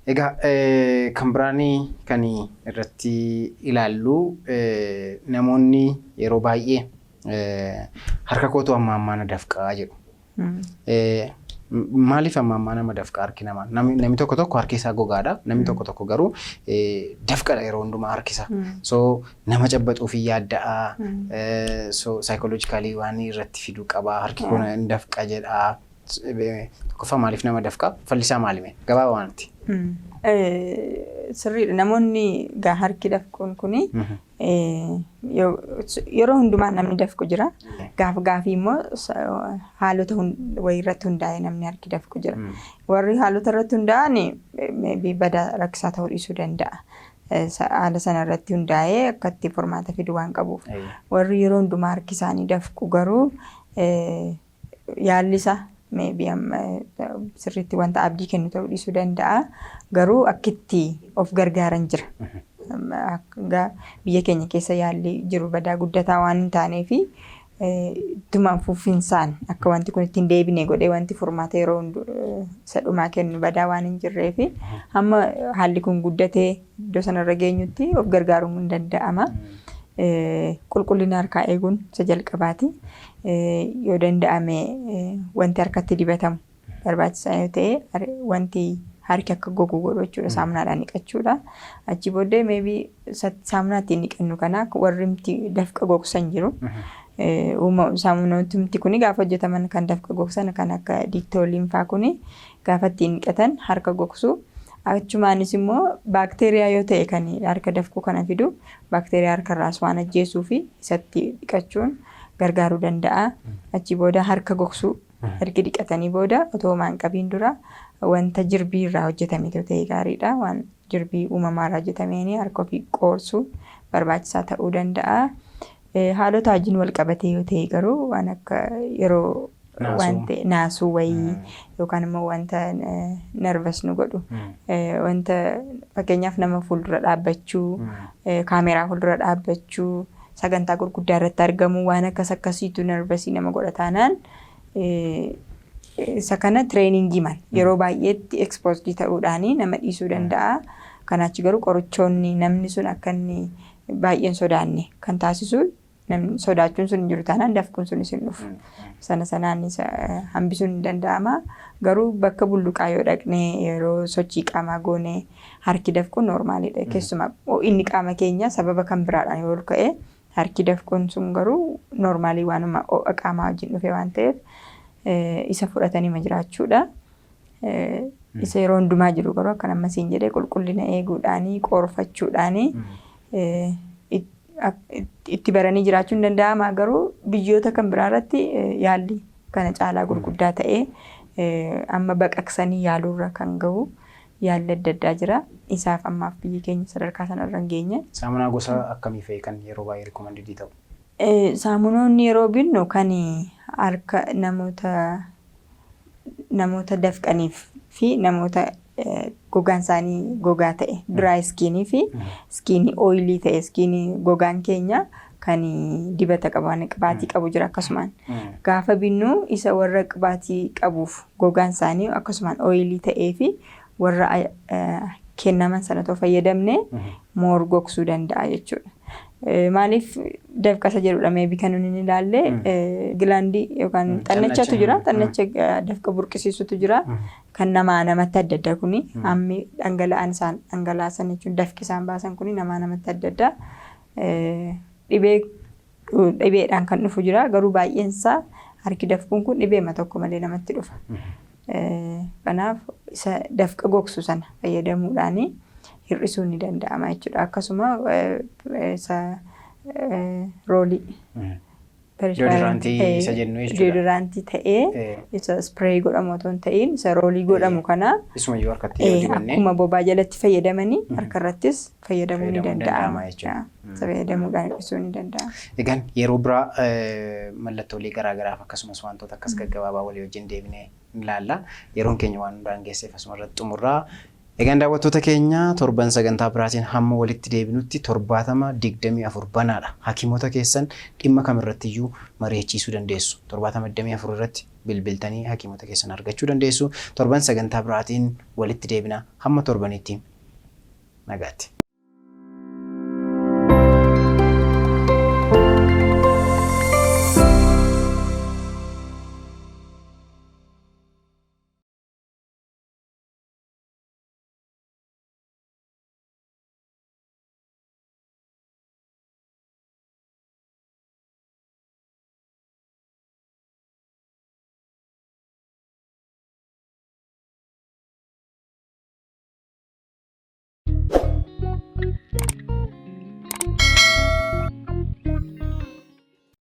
Egaa kan biraanii kan irratti ilaallu, namoonni yeroo baay'ee "Harka kootu amma ammaa na dafqaa" jedhu. Maaliif amma ammaa nama dafqa harki namaa? Namni tokko tokko harki isaa gogaadha. Namni tokko tokko garuu dafqadha yeroo hundumaa harki isaa. So nama cabbaxuuf hin yaadda'a. So psychologically waan irratti fiduu qaba. "Harki kun hin dafqa" jedha. Tokkoffaa, maaliif nama dafqa? Fallisaa maali mee? Gabaabumatti. Sirriidha. Namoonni gaa harki dafquun kuni yeroo hundumaa namni dafqu jira. Gaaf gaafii immoo haalota wayii irratti hundaa'ee namni harki dafqu jira. Warri haalota irratti hundaa'an maybe badaa rakkisaa ta'uu dhiisuu danda'a. Haala sana irratti hundaa'ee akka itti furmaata fidu waan qabuuf. Warri yeroo hundumaa harki isaanii dafqu garuu yaalli isaa maybe amma sirriitti wanta abdii kennu ta'uu dhiisuu danda'a. Garuu akkitti of gargaaran jira. Akka biyya keenya keessa yaalli jiru badaa guddataa waan hin taaneefi ittuma fufinsaan akka wanti kun ittiin deebine godhee wanti furmaata yeroo isa dhumaa kennu badaa waan hin jirreefi, hamma haalli kun guddatee iddoo sanarra geenyutti of gargaaruun hin danda'ama. Qulqullina harkaa eeguun isa jalqabaati. Yoo danda'ame wanti harkatti dibatamu barbaachisaa yoo ta'e, wanti harki akka gogu godhu jechuudha, saamunaadhaan dhiqachuudha. Achi booddee maybe saamunaa ittiin dhiqannu kana warri dafqa gogsan jiru. Saamunoonni kuni gaafa hojjetaman kan dafqa gogsan, kan akka Dettoliin faa kuni, gaafa ittiin dhiqatan harka gogsu. Achumaanis immoo baakteeriyaa yoo ta'e kan harka dafquu kana fidu, baakteeriyaa harkarraas waan ajjeesuu fi isatti dhiqachuun gargaaruu danda'a. Achi booda harka gogsuu, ergi dhiqatanii booda otoo homaa hin qabiin dura wanta jirbii irraa hojjetame ta'e gaariidha. Waan jirbii uumamaa irraa hojjetameen harka ofii qoorsuu barbaachisaa ta'uu danda'a. Haalota wajjin wal qabatee yoo ta'e garuu, waan akka yeroo wanta naasuu wayii yookaan immoo wanta nervous nu godhu, wanta fakkeenyaaf nama fuuldura dhaabbachuu, kaameraa fuuldura dhaabbachuu, sagantaa gurguddaa irratti argamuu, waan akkas akkasiitu nervous nama godha taanaan, isa kana training man yeroo baay'eetti exposed ta'uudhaanii nama dhiisuu danda'a. Kanaachi garuu qorichoonni namni sun akka inni baay'een sodaanne kan taasisu, namni sodaachuun sun hin jiru taanaan dafquun sunis hin dhufu. Sana sanaan isa hambisuun ni danda'ama. Garuu bakka bulluqaa yoo dhaqnee, yeroo sochii qaamaa goonee harki dafquun normalidha. Keessumaa inni qaama keenya sababa kan biraadhaan yoo ol ka'e, harki dafquun sun garuu normal waanuma ho'a qaamaa wajjin dhufe waan ta'eef isa fudhatanii ma jiraachuudha. Isa yeroo hundumaa jiru garuu akka amma siin jedhee qulqullina eeguudhaanii, qoorfachuudhaanii itti baranii jiraachuun danda'ama. Garuu biyyoota kan biraa irratti yaalli kana caalaa gurguddaa ta'ee, amma baqaqsanii yaaluurra kan gahu yaalli adda addaa jira. Isaaf ammaaf biyyi keenya sadarkaa sanarra hin geenye. Saamunaa gosa akkamii fa'i kan yeroo baay'ee recommended ta'u? Saamunoonni yeroo binnu kan harka namoota dafqaniif fi namoota gogaan isaanii gogaa ta'e, dry skin fi skin oily ta'e, skin gogaan keenya kan dibata qabu, waan qibaatii qabu jira akkasumaan. Gaafa binnu isa warra qibaatii qabuuf gogaan isaanii akkasumaan oily ta'ee fi warra kennaman sana otoo fayyadamne more gogsuu danda'a jechuudha. Maaliif dafqa isa jedhudha maybe kan nuti hin ilaalle, gland yookaan xannachatu jira. Xannacha dafqa burqisiisutu jira. Kan namaa namatti adda adda kuni, hammi dhangala'aan isaan dhangalaasan jechuun dafqi isaan baasan kuni namaa namatti adda adda. Dhibee dhibeedhaan kan dhufu jira, garuu baay'een isaa harki dafquun kun dhibeema tokko malee namatti dhufa. Kanaaf isa dafqa gogsu sana fayyadamuudhaani hir'isuun ni danda'ama jechuudha. Akkasuma isa roll. Deodorant isa jennu jechuudha. Deodorant ta'ee isa spray godhamu otoo hin ta'in, isa roll godhamu kana Isumayyuu harkatti yoo dibannee akkuma bobaa jalatti fayyadamanii harka irrattis fayyadamuu ni danda'ama. Jechuudha. Isa fayyadamuudhaan hir'isuu ni danda'ama. Egaan yeroo biraa mallattoolee garaagaraaf akkasumas wantoota akkas gaggabaabaa walii wajjin deebinee ilaalla. Yeroon keenya waan hundaan geesseef asuma irratti xumurraa. Egaan daawwattoota keenya, torban sagantaa biraatiin hamma walitti deebinutti 70 24 banaadha. Hakiimota keessan dhimma kamirrattiyyuu mari'achiisuu dandeessu. 70 24 irratti bilbiltanii hakiimota keessan argachuu dandeessu. Torban sagantaa biraatiin walitti deebina, hamma torbanitti nagaatti.